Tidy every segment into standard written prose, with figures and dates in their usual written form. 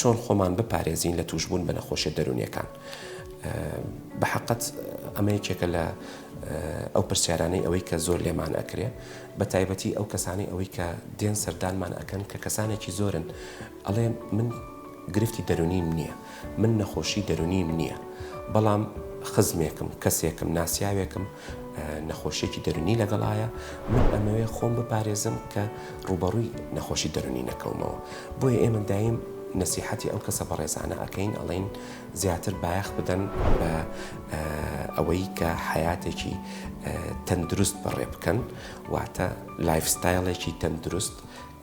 چۆن خۆمان بپارێزین لە تووشبوون بە نەخۆشیە دەروونیەکان؟ بە حەقت ئەمە یەکێکە لە ئەو پرسیارانەی ئەوەی کە زۆر لێمان ئەکرێ بە تایبەتی ئەو کەسانی ئەوەی کە دێن سەردانمان ئەکەن کە کەسانێکی زۆرن ئەڵێ من گرفتی دەرونیم نییە من نەخۆشی دەرونیم نییە بەڵام خزمێکم کەسێکم ناسیاوێکم نەخۆشیەکی دەرونی لەگەڵایە من ئەمەوێ خۆم بپارێزم کە ڕوبەڕووی نەخۆشی دەرونی نەکەومەوە بۆیە ئێمە دایم نەسیحەتی ئەو کەسە بەڕێزانە ئەکەین ئەڵێین زیاتر بایەخ بدەن بە ئەوەی کە حەیاتێکی تەندروست بەڕێ بکەن واتە lifestyle ێکی تەندروست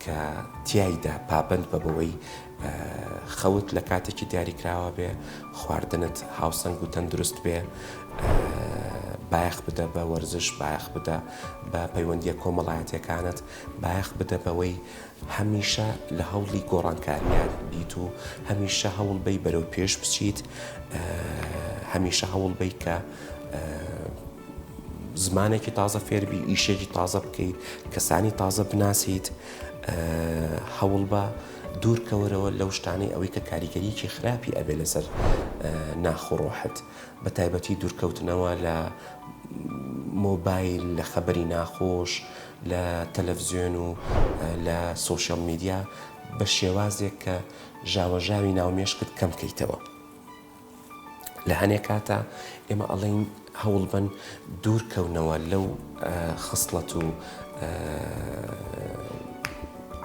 کە تیایدا پابەند بە بەوەی خەوت لە کاتێکی دیاریکراوە بێ، خواردنت هاوسەنگ و تەندروست بێ، بایەخ بدە بە وەرزش، بایەخ بدە بە پەیوەندییە کۆمەڵایەتییەکانت، بایەخ بدە بەوەی هەمیشە لە هەوڵی گۆڕانکارییا بیت و هەمیشە هەوڵ بەی بەرەو پێش بچیت، هەمیشە هەوڵ بەی کە زمانێکی تازە فێربی، ئیشێکی تازە بکەیت، کەسانی تازە بناسیت، هەوڵبە دوور کەوەرەوە لەو شتانەی ئەوەی کە کاریگەریی خراپی ئەبێ لەسەر ناخ و ڕۆحت، بە تایبەتی دوورکەوتنەوە لە مۆبایل، لە خەبەری ناخۆش، لە تەلەفزیۆن و لە social media بە شێوازێک کە ژاوەژاوی ناو مێشکت کەم کەیتەوە. لە هەنێ کاتا ئێمە ئەڵێین هەوڵ بەن دوور کەونەوە لەو خسڵەت و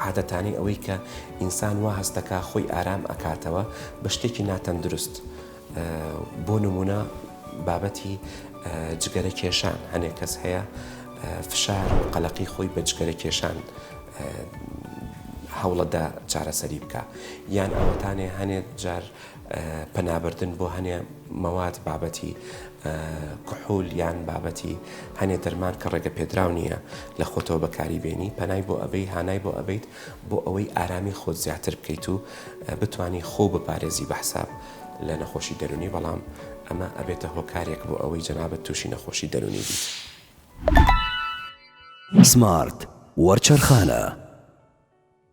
عادەتانەی ئەوەی کە ئینسان وا هەستەکا خۆی ئارام ئەکاتەوە بە شتێکی ناتەندروست بۆ نمونە بابەتی جگەرە کێشان هەنێک کەس هەیە فشار و قەلەقی خۆی بە جگەرە کێشان هەوڵەدا چارەسەری بکە یان ئەوەتانێ هەنێ جار پەنابردن بۆ هەنێ مەواد بابەتی کحول یان بابەتی هەنێ دەرمان کە ڕێگە پێدراو نییە لە خۆتەوە بەکاری بێنی پەنای بۆ ئەبەی هانای بۆ ئەبەیت بۆ ئەوەی ئارامی خۆت زیاتر بکەیت و بتانی خۆ بپارێزی بە حساب لە نەخۆشی دەرونی بەڵام ئەمە ئەبێتە هۆکارێک بۆ ئەوەی جەنابت تووشی نەخۆشی دەرونی بیت. سمارت وەرچەرخانە.